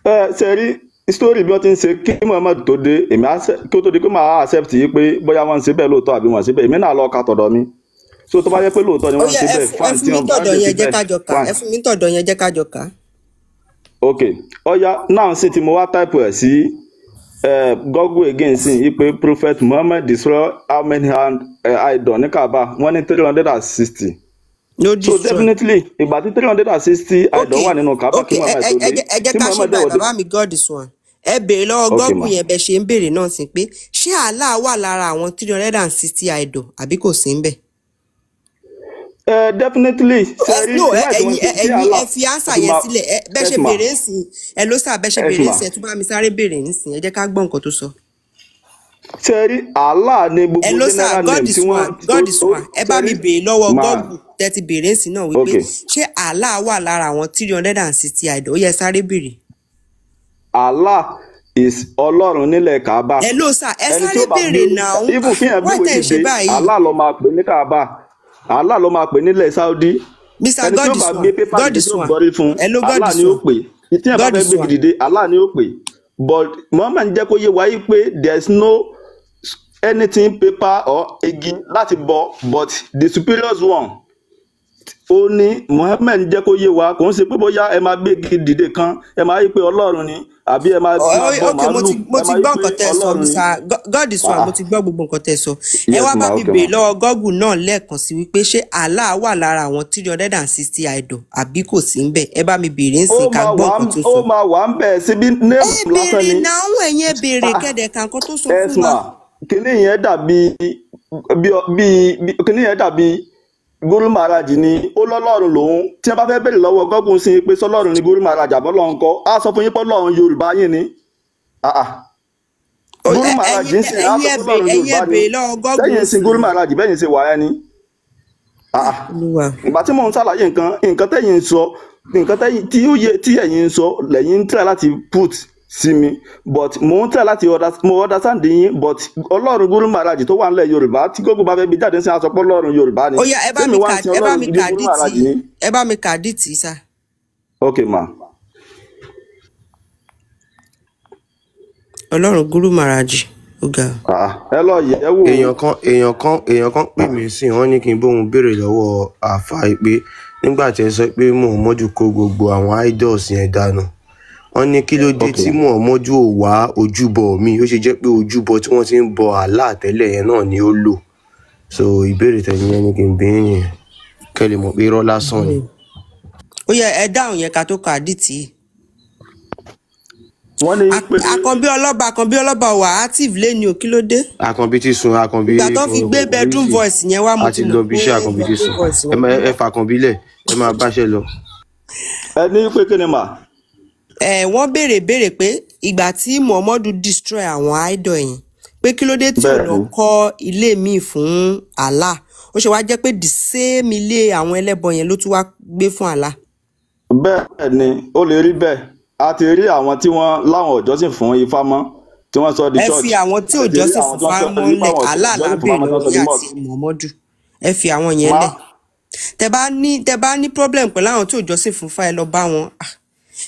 Ẹ ṣe rí story bí wọ́n ti ń ṣe kí Muhammad tó dé, èmi á kí ó tó di pé màá accept yìí pé bóyá wọ́n ń ṣe bẹ́ẹ̀ lóòótọ́ àbí wọ́n ń ṣe bẹ́ẹ̀, èmi náà lọ ka tọ̀dọ̀ mi. So tó bá yẹ pé lóòótọ́ ni Ó wọ́n ń yẹ ṣe ẹ bẹ́ẹ̀, fún ẹ fine, fún tí mi wọ́n bá tọ̀dọ̀ dẹ̀ yẹn, ṣe jẹ́ bẹ́ẹ̀, ká jọ kà. Ẹ fine. fún mi tọ̀dọ̀ yẹn, jẹ́ ká jọ kà. Ok, ọ̀ya náà sì tí mo wá type ẹ̀ sí Google again sí i pé Prophet Muhammad destroy how many hand idol ní Kaaba, wọ́n ní 360. No So destroy. definitely ìgbà tí 360 idol Ok, wà nínú Kaaba ok, kí ẹ Muhammad ẹ tó ẹ dé, jẹ́ ẹ jẹ́ tí ká ṣe Muhammad báyìí, dẹ̀ wọ́n dé. bàbá mi, God is one. Ẹ béèrè lọ́wọ́ Ok Google ma. yẹn bẹ ṣe ń béèrè náà sí pé ṣé Allah wà lára àwọn 360 idol àbí kò sí ń bẹ̀? Ẹ definitely ṣe Ẹ rí no, ẹ láì tí ẹ̀yin wọ́n ṣe ẹ sí ẹ̀yin ẹ Allah fi ánsà ti yẹn máa sílẹ̀. Ẹ bẹ́ ṣe esma béèrè ń sìn, ẹ ló sà, bẹ́ ṣe béèrè ń esma sìn, ẹ tún bá mi sáré béèrè ń sìn, ẹ jẹ́ ká gbọ́ nǹkan tó sọ. Ṣe rí Allah ní Ẹ gbogbo ló sà, general God name is tí wọ́n one, God is ó one. Ẹ ṣe bá mi rí béèrè lọ́wọ́ máa Google tẹ́ ti béèrè ń sìn náà wípé ok ṣé Allah wà lára àwọn 360 idol, ó yẹ sáré béèrè. Allah is Ọlọ́run nílẹ̀ Kaaba. Ẹ ló sà, ẹ Ẹni tí sáré ó bá béèrè gbé náà. even kéèyàn Why gbéwèé tẹ̀ ń ṣe dìde, báyìí? Allah ló máa pè ní Kaaba, Allah ló máa pè nílẹ̀ Saudi. Mr. Ẹni tí God ó is bá one, gbé pépà God dìde is tí ó one. gbọ́rí fún, Hello, God Allah is ni ó one, pè. Tí èèyàn bá God fẹ́ is gbé one. dìde, Allah ni ó pè. But Muhammad jẹ́ kó yé wa yí pé there is no anything paper or igi láti bọ, but the superior one, ó ní Muhammed jẹ́ kó yé wa, kò ń ṣe pé bóyá ẹ máa gbé igi dìde kan, ẹ máa yí pé Ọlọ́run ni, àbí ẹ máa máa bọ Ok, mo màálù, ti mo ẹ ti máa yí gbọ́ pé nǹkan tẹ́ ẹ sọ, Ọlọ́run ni. Mr. God is one, Ah, mo ti gbọ́ gbogbo nǹkan tẹ́ ẹ sọ. Ẹ yes wá bá ma, mi okay béèrè ma. lọ́wọ́ Google náà lẹ́ẹ̀kan sí wípé ṣé Allah wà lára àwọn 360 idol àbí kò sí ń bẹ̀? Ẹ bá mi béèrè ń Ó sìn ká máa gbọ́ wà nǹkan tó ó sọ. máa wà ń bẹ̀ síbi name Ẹ lásán béèrè ni. náà, ẹ̀yin ẹ béèrè Ah, kẹ́dẹ̀ ka nǹkan tó sọ yes fún wa. ma, kíní yẹn dàbí bí bí kíní yẹn dàbí Guru Maharaj ni ó lọ́lọ́run lòun. Tí wọ́n bá fẹ́ béèrè lọ́wọ́ Google sí i pé sọlọ́run ni Guru Maharaj àbọ́lọ́run kọ́, á sọ fún yín pé Ọlọ́run Yorùbá yín ni. Ah, ah. Guru Maharaj Ẹ̀yin ń sìn á ẹ̀yin sọ ẹ pé béèrè, Ọlọ́run ẹ̀yin ẹ Yorùbá ni. béèrè lọ́wọ́ Google Sẹ́yìn ń sin Guru sìn. Maharaj bẹ́yìn ṣe wà ẹ́ ni. Ah, ah. Olúwa. Ìgbà tí mò ń ṣàlàyé nǹkan, nǹkan tẹ́yìn ń sọ, nǹkan tẹ́yìn tí ó yẹ tí ẹ̀yin ń sọ lẹ́yìn ń try láti put sí mi, but mò ń try láti mo understand yín, but Ọlọ́run Guru Maharaj tó wà nílẹ̀ Yorùbá tí Google bá fẹ́ gbé jáde sí, á sọ pé Ọlọ́run Yorùbá ni. Ó yá, ẹ bá Sẹ́mi mi wá kà, ń sin ẹ bá Ọlọ́run mi gidi kà Guru Maharaj dìtì, ni. ẹ bá mi kà dìtì sá. Ok ma. Ọlọ́run Guru Maharaj. Ó ga o. Ah, ẹ lọ yẹ̀ ẹ́ wò ó. Èèyàn kan pè mí sí, wọ́n ní kí n bóun béèrè lọ́wọ́ àáfàá yìí pé nígbà tí ẹ sọ pé Muhammadu kó gbogbo àwọn idols yẹn dànù, wọ́n ní kí ló dé Ok. tí Muhammadu ò wá ojúbọ mi, ó ṣe jẹ́ pé ojúbọ tí wọ́n ti ń bọ Allah tẹ́lẹ̀ yẹn náà ni ó lò. So ìbéèrè tẹ̀yìn yẹn ni kí n bí yín yẹn, kẹ́ lè mọ̀ pé irọ́ lásán ni. Ó yẹ ẹ dáhùn yẹn ká tó kọ àdìtì yìí. Wọ́n ní pé Àkànbí ọlọ́ba wà active lẹ́ni o, kí ló dé? Àkànbí ti sùn, Àkànbí Ìgbà tó kò fi gbé kò bedroom easy. voice yẹn wá, mo A ti ti mọ̀ lọ bí pé iṣẹ́, Àkànbí ti bedroom sùn. voice Ẹ wọn máa gbé ẹ wá. fà Àkànbí lẹ̀, ẹ máa báṣẹ́ lọ. Ẹ ní pé kí ni mà? Ẹ wọ́n béèrè pé ìgbà tí Muhammadu destroy àwọn idol yẹn, pé kí ló dé tí ò Bẹ́ẹ̀ lọ ni. kọ́ ilé míì fún Allah, ó ṣe wá jẹ́ pé the same ilé àwọn ẹlẹ́bọ yẹn ló tún wá gbé fún Allah. Bẹ́ẹ̀ ni, ó lè rí bẹ́ẹ̀. A ti rí àwọn tí wọ́n láwọn ò jọ́sìn fún Ifá mọ́ tí wọ́n sọ di Ẹ fi church. àwọn tí A ò ti rí jọ́sìn àwọn fún tí wọ́n sọ Fá ní mọ́lẹ̀, fáwọn Allah là jọ́sìn ń fún Ifá béèrè mọ́ tí wọ́n lọ́wọ́ sọ di yín àti mosque. Muhammadu, ẹ fi àwọn yẹn Má lẹ̀. Tẹ bá ní problem pẹ̀lú àwọn tí ò jọ́sìn fún Fá, ẹ lọ bá wọn. Ah,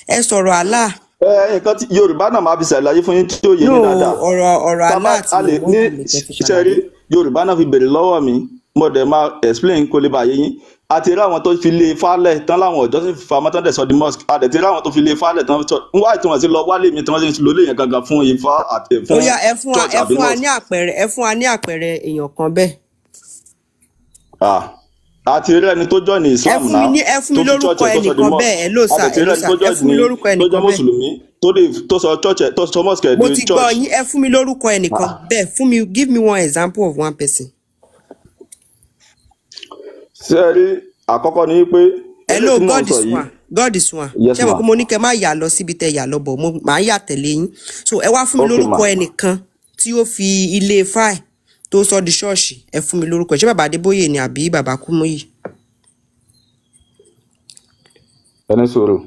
ẹ sọ̀rọ̀ Allah. Ẹ nǹkan tí Yorùbá náà máa fi ṣàlàyé fún yín tí ó yé No, yín dáadáa. ọ̀rọ̀ Tá Allah bá àti a lè ní Muhammadu lè kẹ́ fi ṣe rí ṣàlàyé. Yorùbá náà fi béèrè lọ́wọ́ mi, mo dẹ̀ máa explain kó lè bá yé yín. A ti rí àwọn tó fi lé Ifá lẹ̀ tán láwọn ò jọ́sìn fún Ifá mọ́ tán dẹ̀ sọ di mosque. A dẹ̀ ti rí àwọn tó fi lé Ifá lẹ̀ tán sọ wá tí wọ́n ti lọ wálé mi tí wọ́n ti lò lé yẹn gangan fún Ifá àti Ó fún yá, ẹ fún wa church ẹ àbí fún wa mosque. ní àpẹẹrẹ, ẹ fún wa ní àpẹẹrẹ èèyàn kan bẹ́ẹ̀. Ah, a ti rí ẹni tó join Ẹ Islam fún mi náà ní ẹ fún tó mi fi church lórúkọ ẹ̀ tó sọ di ẹnìkan mosque. bẹ́ẹ̀. Ẹ ló A sà, dẹ̀ ti ẹ rí ló ẹni sà, tó ẹ join fún mi ní lórúkọ tó jẹ́ ẹnìkan bẹ́ẹ̀. mùsùlùmí tó lè tó sọ church ẹ̀ tó sọ mosque ẹ̀ Mo di ti gbọ́ church. yín, ẹ fún mi lórúkọ ẹnìkan Ah, bẹ́ẹ̀. Fún mi, give me one example of one person. ṣé ẹ rí àkọ́kọ́ ni pé Hello, eléyìí tí mò God ń sọ is yìí. one, God is one. Yes Ṣé mo ma. pé mo ní kẹ́ má yà lọ síbi tẹ́ yà lọ bọ̀, mo máa yà tẹ̀lé yín. So ẹ wá fún mi Ok ma. lórúkọ ẹnìkan tí ó fi ilé fáì tó sọ di ṣọ́ọ̀ṣì. Ẹ fún mi lórúkọ ẹ̀. Ṣé bàbá Adébóyè ni àbí bàbá Kúmúyì? Ẹni sọ̀rọ̀.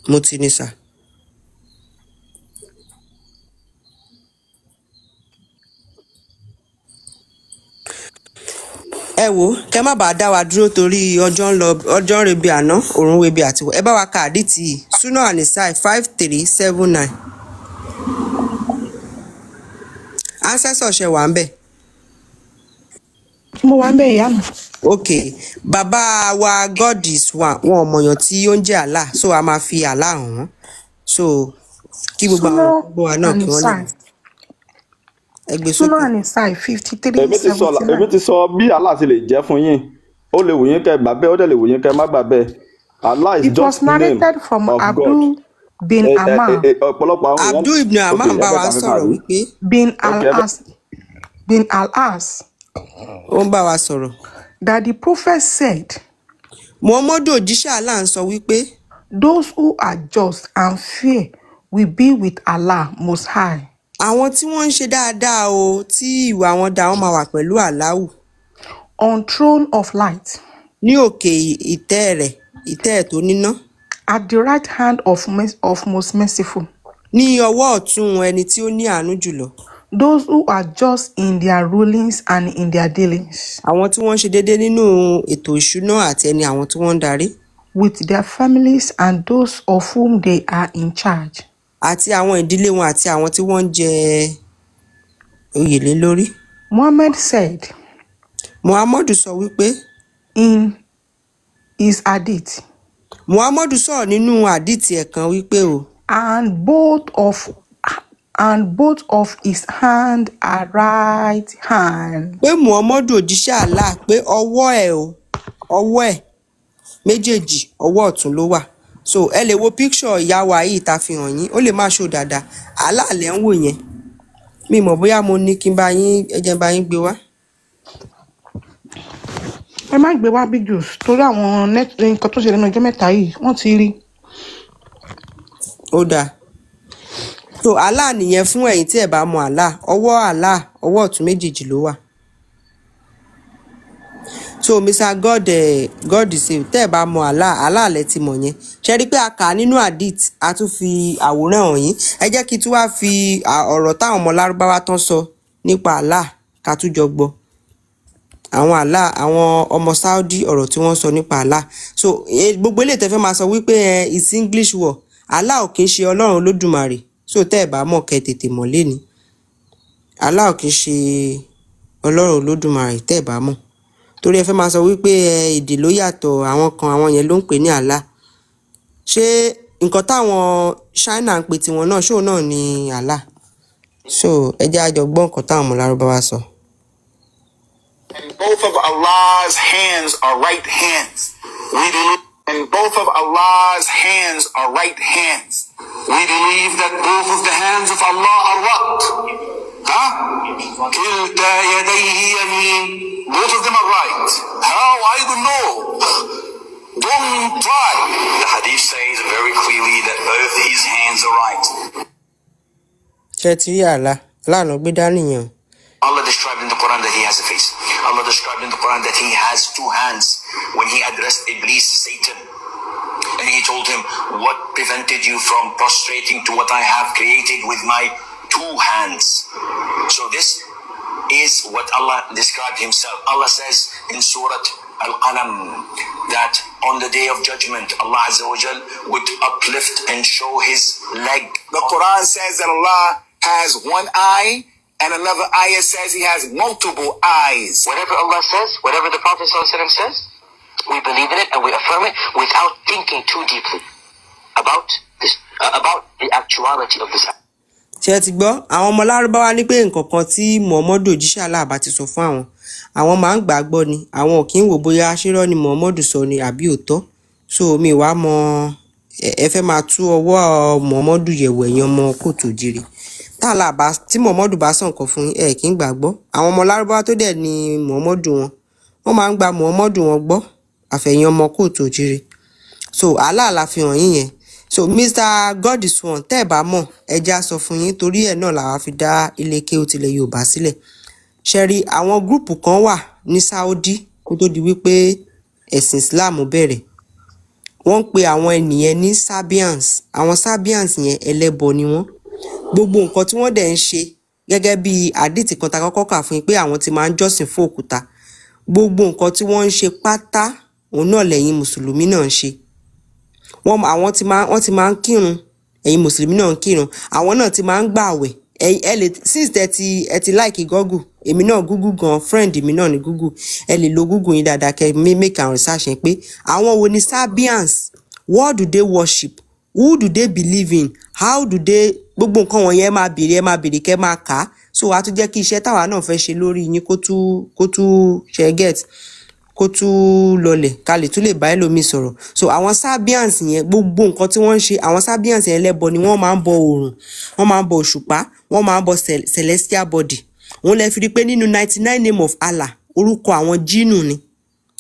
Mo ti ní sà. Ẹ wo, kẹ́ má bàa dá wa dúró torí ọjọ́ ń lọ, ọjọ́ ń rebi àná, òrùn rebi àtiwọ̀. Ẹ bá wa ka àdìtì yìí, Sunnah Anisai 5379. Ancestor ṣe wà ń bẹ̀. Mo wà ń bẹ̀, ìyá mi. Ok, bàbá wa God is one, wọn ò mọ̀yàn tí ó ń jẹ́ Allah, so a máa fi Allah hàn wọ́n, so kí gbogbo àwọn Sunnah tó gbọ́ wa náà kí wọ́n lè Anisai. ẹ gbé Sunnah sókè. Anisai 53 Èmi ti sọ 79. èmi ti sọ bí Allah ti lè jẹ́ fún yín. Ó lè wù yín kẹ́ gbà bẹ́ẹ̀, ó dẹ̀ lè wù yín kẹ́ má gbà bẹ́ẹ̀. Allah is It was just name narrated from of God. Abdul bin Ẹ ẹ Amar ẹ ọ̀pọ̀lọpọ̀ àwọn èèyàn. Abdul ibn Ok, Amar ẹ ń bá fẹ́ wa kà fífà sọ̀rọ̀ rí. wípé bin Ok, ẹ fẹ́. Al-As bin Al-As ó ń bá wa sọ̀rọ̀. that the prophet said, Muhammadu òjíṣẹ́ Allah ń sọ wípé those who are just and fair will be with Allah Most High àwọn tí wọ́n ń ṣe dáadáa o, tí ìwà wọn dáa, wọ́n máa wà pẹ̀lú Allahu on throne of light ní òkè ìtẹ́ rẹ̀, ìtẹ́ ẹ̀ tó níná, at the right hand of Most Merciful. ní ọwọ́ ọ̀tún ẹni tí ó ní àánú jùlọ. Those who are just in their rulings and in their dealings Àwọn tí wọ́n ń ṣe déédéé nínú ètò ìṣúná àti ẹni àwọn tí wọ́n ń darí with their families and those of whom they are in charge. àti àwọn ìdílé wọn àti àwọn tí wọ́n ń jẹ oyè lé lórí. Muhammad said Muhammadu sọ wípé in his hadith, Muhammadu sọ̀rọ̀ nínú àdìtì ẹ̀ kan wípé o and both of his hand are right hand. Pé Muhammadu òjíṣẹ́ Allah, pé ọwọ́ ẹ̀ o, ọwọ́ ẹ̀ méjèèjì, ọwọ́ ọ̀tún ló wà. So ẹ lè wo picture ìyá wa yìí tá a fi hàn yín, ó lè má ṣó dáadáa. Allah lẹ́ ń wò yẹn. Mi mọ̀ bóyá mo ní kí n bá yín, ẹ jẹ́ n bá yín gbé wá. Ẹ má gbé wá big juice torí àwọn nǹkan tó ṣe lẹ́nu ọjọ́ mẹ́ta yìí wọ́n ti rí. Ó dáa. So Allah nìyẹn fún ẹ̀yin tí ẹ bá mọ Allah. Ọwọ́ Allah, ọwọ́ ọ̀tún méjèèjì ló wà. So Mr. God, God is safe. Tẹ́ ẹ bá mọ Allah, Allah lẹ ti mọ̀ yẹn. Ṣe rí i pé a kà á nínú hadith, a tún fi àwòrán hàn yín. Ẹ jẹ́ kí n tún wá fi ọ̀rọ̀ táwọn ọmọ Lárúbáwá tán sọ nípa Allah ká tún jọ gbọ́. Àwọn Allah, àwọn ọmọ Saudi, ọ̀rọ̀ tí wọ́n sọ nípa Allah. So gbogbo eléyìí tẹ́ fẹ́ máa sọ wípé it's English word, Allah ò kì í ṣe Ọlọ́run Olódùmarè. So tẹ́ ẹ bá mọ̀, kẹ́ tètè mọ̀ léni. Allah ò kì í ṣe Ọlọ́run Olódùmarè tẹ́ ẹ̀ bá mọ̀, torí ẹ fẹ́ máa sọ wípé ẹ èdè ló yàtọ̀, àwọn kan àwọn yẹn ló ń pè ní Allah. Ṣé nǹkan táwọn China ń pè tiwọn náà ṣóun náà ni Allah? So ẹ jẹ́ á jọ gbọ́ nǹkan táwọn ọmọ Lárúbáwá sọ. And both of Allah's hands are right hands. We believe, and both of Allah's hands are right hands. We believe that both of the hands of Allah are what? Huh? كلتا يديه يمين. Both of them are right. How? I don't know. Don't try. The hadith says very clearly that both his hands are right. Ṣé ti rí Allah? Allah ló gbé dání yẹn o. Allah described in the Quran that he has a face. Allah described in the Quran that he has two hands when he addressed Iblis, Satan. And he told him, what prevented you from prostrating to what I have created with my two hands? So this is what Allah described himself. Allah says in Surah Al-Qalam that on the day of judgment, Allah Azza wa Jal would uplift and show his leg. The Quran says that Allah has one eye, and another ayah says he has multiple eyes. Whatever Allah says, whatever the Prophet ﷺ says, we believe in it and we affirm it without thinking too deeply about this, about the actuality of this. Ṣé ẹ ti gbọ́? Àwọn ọmọ Lárúbáwá ní pé nǹkan kan tí Muhammadu òjíṣẹ́ Allah bá ti sọ fún àwọn, àwọn máa ń gbà á gbọ́ ni, àwọn ò kí ń wò bóyá ṣírọ́ ni Muhammadu sọ ni àbí òótọ́. So mi wàá mọ ẹ fẹ́ máa tú ọwọ́ Muhammadu yẹ̀wò, ẹ̀yin ọmọ kóòtù òjìrì. Tààlà bá tí Muhammadu bá sọ nǹkan fún yín, ẹ kì í gbà á gbọ́. Àwọn ọmọ Lárúbáwá tó dẹ̀ ni Muhammadu wọn, wọ́n máa ń gba Muhammadu wọn gbọ́, àfẹ̀yìn ọmọ kóòtù òjìrì. So Allah la fi hàn yín yẹn. So Mr. God is one, tẹ́ ẹ̀ bá mọ̀, ẹ já sọ fún yín, torí ẹ̀ náà làwa fi dá ilé kéwú tilẹ̀ Yorùbá sílẹ̀. Ṣe rí àwọn gúrùpù kan wà ní Saudi kó tó di wípé ẹ̀sìn Islam bẹ̀rẹ̀. Wọ́n ń pe àwọn ènìyàn ní Sabians. Àwọn Sabians yẹn ẹlẹ́bọ ni wọ́n. Gbogbo nǹkan tí wọ́n dẹ̀ ń ṣe gẹ́gẹ́ bí àdìtì kan ta kọ́kọ́ kà fún yín pé àwọn ti máa ń jọ́sìn fún òkúta. Gbogbo nǹkan tí wọ́n ń ṣe pátá òun náà lẹ́yìn mùsùlùmí náà ń ṣe. Wọ́n àwọn ti máa wọ́n ti máa ń kírun, ẹ̀yin mùsùlùmí náà ń kírun, àwọn náà ti máa ń gbààwẹ̀. Ẹ lè since tẹ ti ẹ ti like Google, èmi náà Google gan, friend mi náà ní Google, ẹ lè lo Google yín dáadáa kẹ́ mi make our research yẹn pé àwọn wo ni Sabians, what do they worship, who do they believe in, how do they, gbogbo nǹkan wọ̀nyẹn ẹ máa béèrè, ẹ máa béèrè kẹ́ máa kà á. So wàá tún jẹ́ kí iṣẹ́ táwa náà fẹ́ ṣe lórí yín kó tún ṣe get kó tún lọlẹ̀ ká lè tún lè bá ẹlòmíì sọ̀rọ̀. So àwọn Sabians yẹn, gbogbo nǹkan tí wọ́n ń ṣe, àwọn Sabians yẹn lẹ́bọ ni wọ́n máa ń bọ òòrùn, wọ́n máa ń bọ òṣùpá, wọ́n máa ń bọ celestial body. Òun lẹ fi rí i pé nínú 99 name of Allah, orúkọ àwọn jíìnù ni.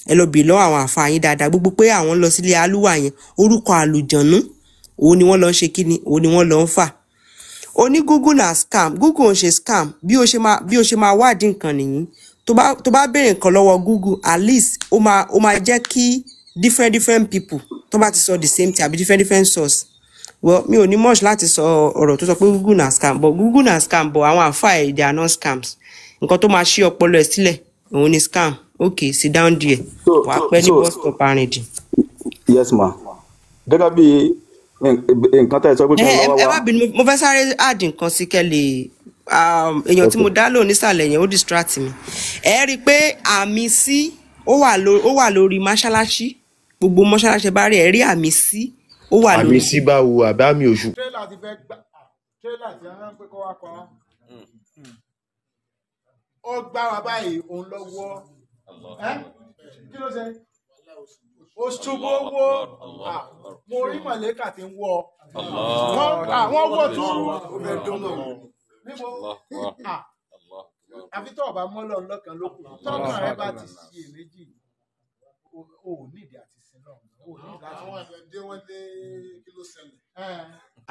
Ẹ lọ bèèrè lọ́wọ́ àwọn àfa yín dáadáa, gbogbo pé àwọn lọ sílé alúwà yẹn, orúkọ àlùjọ̀nú òun ni wọ́n lọ ń ṣe kíni, òun ni wọ́n lọ ń fà. Ó ní Google na scam. Google ò ń ṣe scam. Bí o ṣe máa wádìí nǹkan nìyí. Tó bá béèrè nǹkan lọ́wọ́ Google, at least ó máa jẹ́ kí different different people tó bá ti sọ the same thing àbí different different source. Well, mi ò ní much láti sọ ọ̀rọ̀ tó sọ pé Google na scam, but Google na scam, but àwọn àǹfà ẹ̀, they are not scams. Nǹkan tó máa ṣí ọpọlọ ẹ̀ sílẹ̀ òun ni scam. Okay, sit down there. So Wàá so pẹ́ ní so bus stop arìndìn. Yes ma, gẹ́gẹ́ bí nǹkan tẹ́ ẹ sọ pé kí Ẹ n lọ́wọ́ ẹ wá. má bínú, mo fẹ́ sáré add nǹkan sí kẹ́ lè èèyàn tí mo dá lò nísàlẹ̀ yẹn, ó distract mi. Ẹ rí i pé àmì sí ó wà lórí mọ́ṣáláṣí, gbogbo mọ́ṣáláṣí ẹ bá rí, ẹ rí àmì sí ó wà Àmì lórí. sí báwo àbí àmì oṣù? Tírélà ti fẹ́ gbà, tírélà tí wọ́n ń pè kó wá pa wá, ó gbá wa báyìí, òun lọ wọ́ ẹ́. Kí ló ṣe? Ó ṣubú wó. Ah, mo rí mọ̀lẹ́kà tí ń wọ́ wọ́n, àwọn wọ́ túrú níbo. Ah, àfi tó ọba mọ́ Ọlọ́run lọ́kàn ló kù. Tọ́kàn rẹ bá ti ṣiyèméjì, o ò nídìí àti sin náà, o ò nídìí láti. Àwọn àgbẹ̀ dé, wọ́n dé, kí ló ṣẹlẹ̀?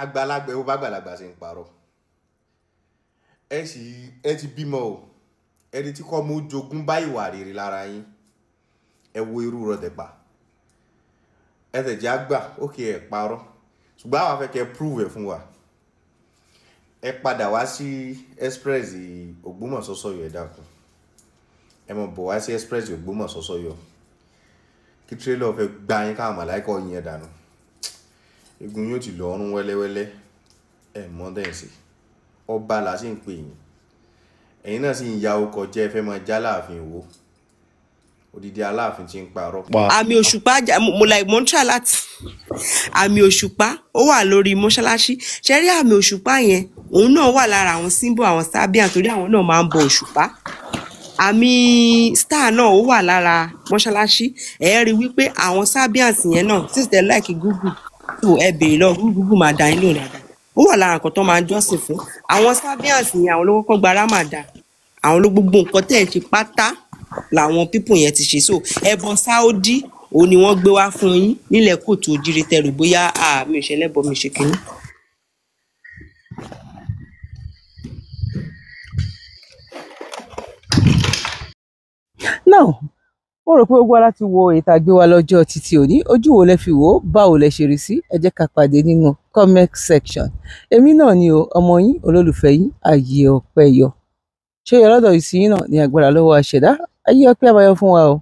Àgbàlagbà, ẹ wo bá àgbàlagbà ṣe ń parọ́. Ẹ sì ẹ ti bímọ o, ẹni tí kọ́ mú jogún bá ìwà rere lára yín. Ẹ wo irú rọ̀dẹ̀pà ẹ tẹ̀jẹ́ àgbà ókè ẹ̀ parọ́, ṣùgbọ́n àwọn afẹ́kẹ́ prove ẹ̀ fún wa. Ẹ padà wá sí express Ògbómọ̀ṣọ́ sọ̀yọ̀, ẹ dákun, ẹ mọ̀ bọ̀ wá sí express Ògbómọ̀ṣọ́ sọ̀yọ̀, kí tírélà fẹ́ gbá yín, káwọn màláìkọ̀ yín ẹ̀ dànù, egun yóò ti lọ ọrùn wẹ́lẹ́wẹ́lẹ́. Ẹ mọ́ dẹ́yìn sí ọba là sì ń pè yín. Ẹ̀yin náà sì ń ya ọkọ̀ jẹ́, ẹ fẹ́ máa já láàfin wo odidi aláàfin tí ń parọ́. Àmì òṣùpá mo like, mo ń try láti, àmì òṣùpá ó wà lórí mọ́ṣáláṣí. Ṣe rí àmì òṣùpá yẹn, òun náà wà lára àwọn symbol àwọn Sabian, torí àwọn náà máa ń bọ òṣùpá. Àmì star náà ó wà lára mọ́ṣáláṣí. Ẹ rí i wípé àwọn Sabians yẹn náà, since they like Google, so ẹ béèrè lọ Google, Google máa dá yín lóhùn dáadáa. Ó wà lára nǹkan tó máa ń jọ́sìn fún. Àwọn Sabians yẹn, àwọn ló kọ́kọ́ gba Ramadan, àwọn ló gbogbo nǹkan tẹ̀ ń ṣe pátá làwọn people yẹn ti ṣe. So ẹbọ Saudi òun ni wọ́n gbé wá fún yín nílẹ̀ kóòtù òjìrì tẹrù bóyá mi ò ṣẹlẹ́bọ, mi ò ṣe kínní. Now, mo rò pé gbogbo ara ti wo èyí tá a gbé wa lọ́jọ́ títí òní. Ojú wo lẹ fi wò ó? Báwo lẹ ṣe rí sí? Ẹ jẹ́ ká pàdé nínú comment section. Èmi náà ni o, ọmọ yín, olólùfẹ́ yín, Ayé Ọpẹ́ Yọ. Ṣé yọ lọ́dọ̀ ìsìn náà ní agbára lọ́wọ́ àṣẹdá. Ayé ọpẹ́ àbáyọ fún wa o,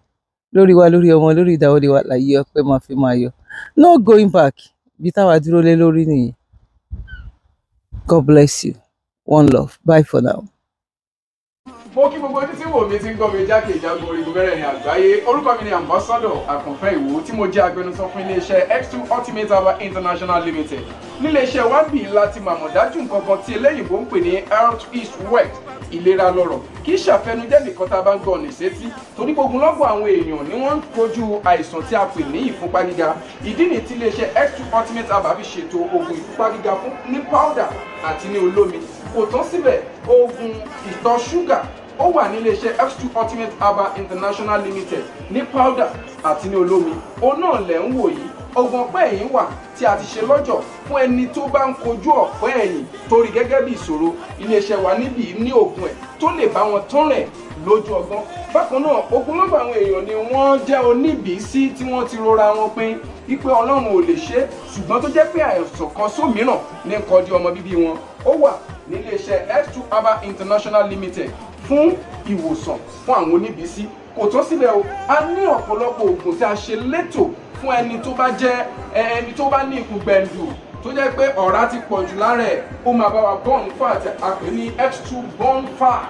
lórí wa, lórí ọmọ, lórí ìdáwọ́lé wa, láyé ọpẹ́ máa fi máa yọ. No going back, bí táwa dúró lé lórí nìyẹn. God bless you. One love. Bye for now. Mo kí gbogbo ojú tí wò mí, tí ń gbọ́ mi jákè ìjágun orígun mẹ́rẹ̀ẹ̀rin àgbáyé. Orúkọ mi ni Ambassador Àkànfẹ́ Ìwò, tí mo jẹ́ agbẹnusọ fún iléeṣẹ́ X2 Ultimate Herbal International Limited. Níléeṣẹ́ wa ń bì láti màmọ̀ dájú nǹkan kan tí eléyìnbó ń pè ní health is wealth, ìlera lọ́rọ̀. Kì í ṣàfẹnujẹ́ nìkan tá a bá ń gbọ́ ọ̀nà ìsétí, torí gbogbo lọ́gbọ̀ àwọn èèyàn ni wọ́n ń kojú àìsàn tí a pè ní ìfúnpá gíga. Ìdí nìyí tí iléeṣẹ́ X2 Ultimate Herbal fi ṣètò oògùn ìfúnpá gíga fún ní powder àti ní olómi. Kò tán síbẹ̀, oògùn ìtọ̀ ṣúgà ó wà ní iléeṣẹ́ X2 Ultimate Herbal International Limited ní powder àti ní olómi. Òun náà lẹ̀ ń wò yìí. Oògùn ọ̀pẹ́ ẹ̀yìn wà tí a ti ṣe lọ́jọ̀ fún ẹni tó bá ń kojú ọ̀pẹ́ ẹ̀yìn torí gẹ́gẹ́ bí ìṣòro. Iléeṣẹ́ wa níbí ní oògùn ẹ̀ tó lè bá wọn tán rẹ̀ lójú ọgbọ́n. Bákan náà, ogunlọ́gọ̀ àwọn èèyàn ni wọ́n jẹ́ oníbìísí tí wọ́n ti rora wọn pin wípé Ọlọ́run ò lè ṣe é, ṣùgbọ́n tó jẹ́ pé àìsàn kan sómìíràn ní nǹkan di ọmọ bíbí wọn. Ó wà níléeṣẹ́ X2 Herbal International Limited fún ìwòsàn fún àwọn oníbìísí. Kò tán sílẹ̀ o, a ní ọ̀pọ̀lọpọ̀ oògùn tí a ṣe létò fún ẹni tó bá jẹ́ ẹni tó bá ní ikùn gbẹ̀ǹdù tó jẹ́ pé ọ̀rá ti pọ̀ jù lára ẹ̀. Ó máa bá wa burn fat, a pè ní X2 burn fat,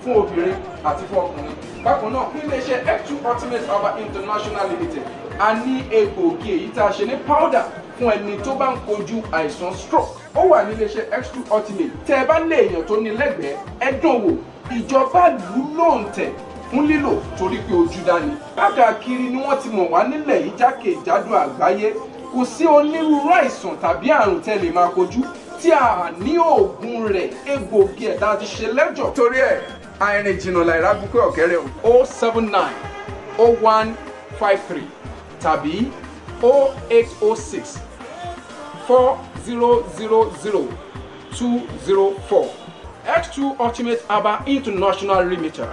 fún obìnrin àti fún ọkùnrin. Bákan náà, níléeṣẹ́ X2 Ultimate Herbal International Limited, a ní egbòogi èyí tá a ṣe ní powder fún ẹni tó bá ń kojú àìsàn stroke. Ó wà níléeṣẹ́ X2 Ultimate. Tẹ́ ẹ bá lé èèyàn tó ní lẹ́gbẹ̀ẹ́, ẹ dán wò. Ìjọba lù ú lóǹtẹ̀ fún lílò torí pé ojú dání. Káàkiri ni wọ́n ti mọ̀ wá nílẹ̀ yìí, jákèjádò àgbáyé. Kò sí onírúurú àìsàn tàbí àrùn tẹ́ lè máa kojú tí a ní oògùn rẹ̀, egbòogi ẹ̀ tá a ti ṣe lẹ́jọ̀. Torí ẹ̀, àìrìn jìnnà làìrá bukẹ́ ọ̀kẹ́rẹ́ o. 0790153 tàbí 08064000204. X2 Ultimate Herbal International Limited.